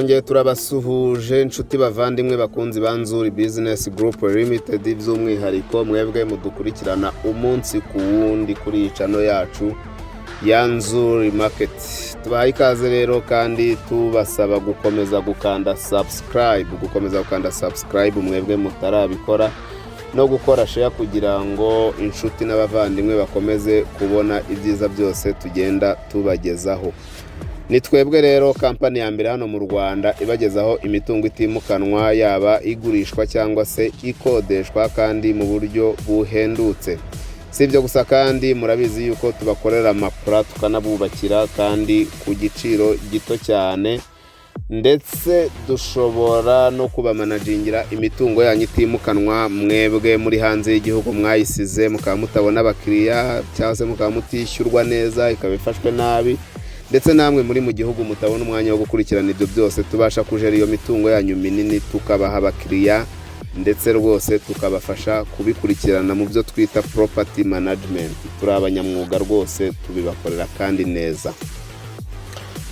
Turongeye turabasuhuje, inshuti bavandimwe, bakunzi ba Nzuri Business Group Limited, by'umwihariko mwebwe mudukurikirana umunsi ku wundi kuri iyi channel yacu ya Nzuri Market. Tubahaye ikaze rero kandi tubasaba gukomeza gukanda subscribe, gukomeza gukanda subscribe mwebwe mutarabikora, no gukora share kugira ngo inshuti n'abavandimwe bakomeze kubona ibyiza byose tugenda tubagezaho. Ni twebwe rero kampani ya mbere hano mu Rwanda ibagezaho imitungo itimukanwa, yaba igurishwa cyangwa se ikodeshwa, kandi mu buryo buhendutse. Si ibyo gusa kandi, murabizi yuko tubakorera amapura, tukanabubakira kandi ku giciro gito cyane, ndetse dushobora no kubamanagingira imitungo yanyu itimukanwa mwebwe muri hanze y'igihugu mwayisize, mukaba mutabona abakiriya cyangwa se mukaba mutishyurwa neza, ikaba ifashwe nabi, ndetse namwe muri mu gihugu mutabona umwanya wo gukurikirana ibyo byose. Tubasha kujera iyo mitungo yanyu minini, tukabaha abakiriya, ndetse rwose tukabafasha kubikurikirana mu byo twita property management. Turi abanyamwuga rwose, tubibakorera kandi neza.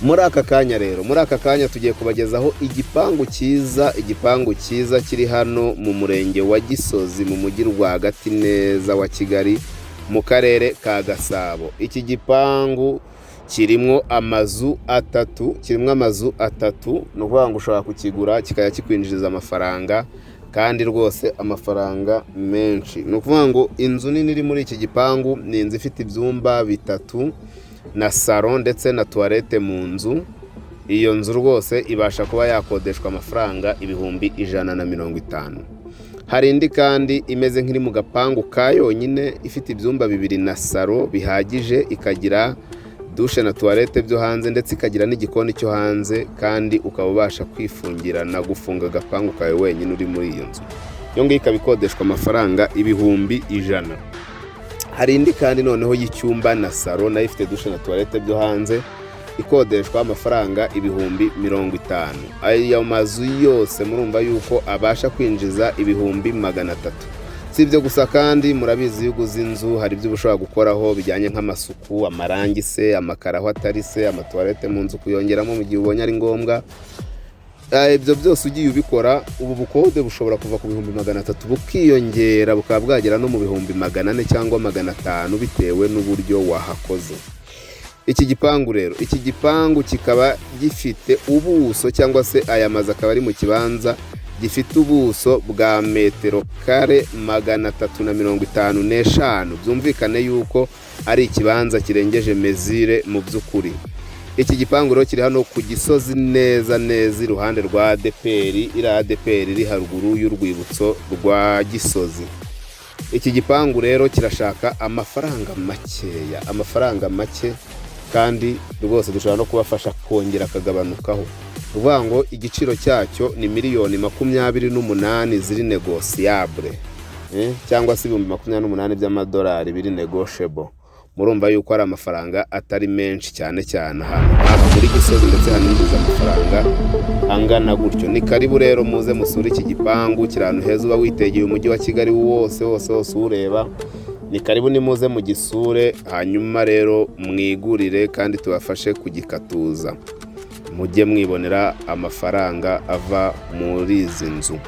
Muri aka kanya rero, muri aka kanya tugiye kubagezaho igipangu cyiza, igipangu cyiza kiri hano mu murenge wa Gisozi, mu mujyi rwagati neza wa Kigali, mu karere ka Gasabo. Iki gipangu kirimo amazu atatu, kirimo amazu atatu. Ni ukuvuga ngo ushobora kukigura kikajya kikwinjiriza amafaranga, kandi rwose amafaranga menshi. Ni ukuvuga ngo inzu nini iri muri iki gipangu ni inzu ifite ibyumba bitatu na salon ndetse na toilette mu nzu. Iyo nzu rwose ibasha kuba yakodeshwa amafaranga 150,000. Hari indi kandi imeze nk'iri mu gapangu ka yonyine, ifite ibyumba bibiri na salon bihagije, ikagira douche na toilette byo hanze, ndetse ikagira n'igikoni cyo hanze, kandi ukaba ubasha kwifungirana, gufunga agapangu kawe wenyine uri muri iyo nzu. Iyo ngiyo ikaba ikodeshwa amafaranga 100,000. Hari indi kandi noneho y'icyumba na salon, nayo ifite douche na toilette byo hanze, ikodeshwa amafaranga 50,000. Ayo mazu yose murumva yuko abasha kwinjiza 300,000. Si ibyo gusa kandi, murabizi, iyo uguze inzu hari ibyo uba ushobora gukoraho bijyanye nk'amasuku, amarangi se, amakaro aho atari se, amatoilette mu nzu kuyongeramo mu gihe ubonye ari ngombwa. Ibyo byose ugiye ubikora, ubu bukode bushobora kuva ku 300,000 bukiyongera, bukaba bwagera no mu 400,000 cyangwa 500,000, bitewe n'uburyo wahakoze. Iki gipangu rero, iki gipangu kikaba gifite ubuso, cyangwa se aya mazu akaba ari mu kibanza gifite ubuso bwa metero kare 355. Byumvikane yuko ari ikibanza kirengeje mesure mu by'ukuri. Iki gipangu rero kiri hano ku Gisozi neza neza iruhande rwa ADEPR, iriya ADEPR iri haruguru y'urwibutso rwa Gisozi. Iki gipangu rero kirashaka amafaranga makeya, amafaranga make, kandi rwose dushobora no kubafasha kongera akagabanukaho. Ni ukuvuga ngo igiciro cyacyo ni miliyoni 28 ziri négociable, cyangwa se 28,000 by'amadolari biri negotiable. Murumva yuko ari amafaranga atari menshi cyane cyane ahantu nk'aha muri Gisozi, ndetse haninjiza amafaranga angana gutyo. Ni karibu rero, muze musure iki gipangu. Kiri ahantu heza, uba witegeye umujyi wa Kigali wose wose wose uwureba. Ni karibu, nimuze mugisure, hanyuma rero mwigurire kandi tubafashe kugikatuza, mujye mwibonera amafaranga ava muri izi nzu.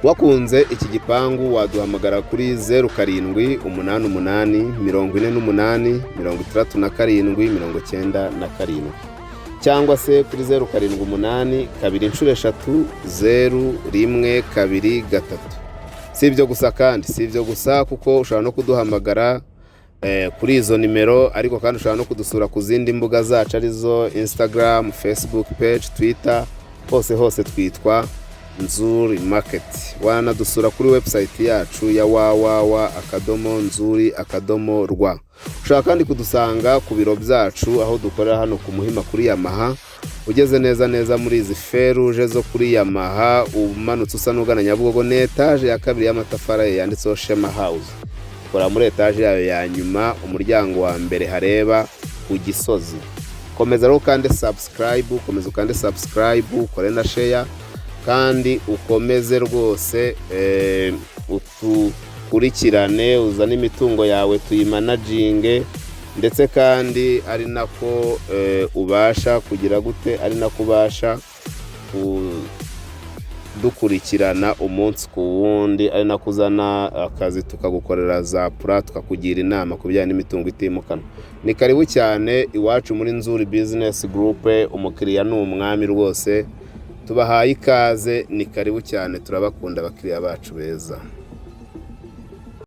Wakunze iki gipangu waduhamagara kuri 0788486797, cyangwa se kuri 0782200123. Si ibyo gusa kandi, si ibyo gusa, kuko ushobora no kuduhamagara kuri izo nimero, ariko kandi ushobora no kudusura ku zindi mbuga zacu, arizo Instagram, Facebook page, Twitter, hose hose twitwa Nzuri Market. Wanadusura kuri website yacu ya www.nzuri.rwa. Ushobora kandi kudusanga ku biro byacu aho dukorera hano ku Muhima kuri Yamaha. Ugeze neza neza muri izi feruje zo kuri Yamaha, umanutse usa n'ugana Nyabugogo, ni etaje ya kabiri y'amatafari yanditseho Shema House. Ukora muri etaje yayo ya nyuma, umuryango wa mbere hareba ku Gisozi. Komeza rero ukande subscribe, komeza ukande subscribe, ukore na share, kandi ukomeze rwose utukurikirane, uzane imitungo yawe tuyimanaginge, ndetse kandi ari nako ubasha kugira gute, ari nako ubasha Kudukurikirana umunsi ku wundi, ari nako uzana akazi tukagukorera za plan, tukakugira inama ku bijyanye n'imitungo itimukanwa. Ni karibu cyane iwacu muri Nzuri Business Group. Umukiriya ni umwami rwose. Tubahaye ikaze, ni karibu cyane, turabakunda abakiriya bacu beza.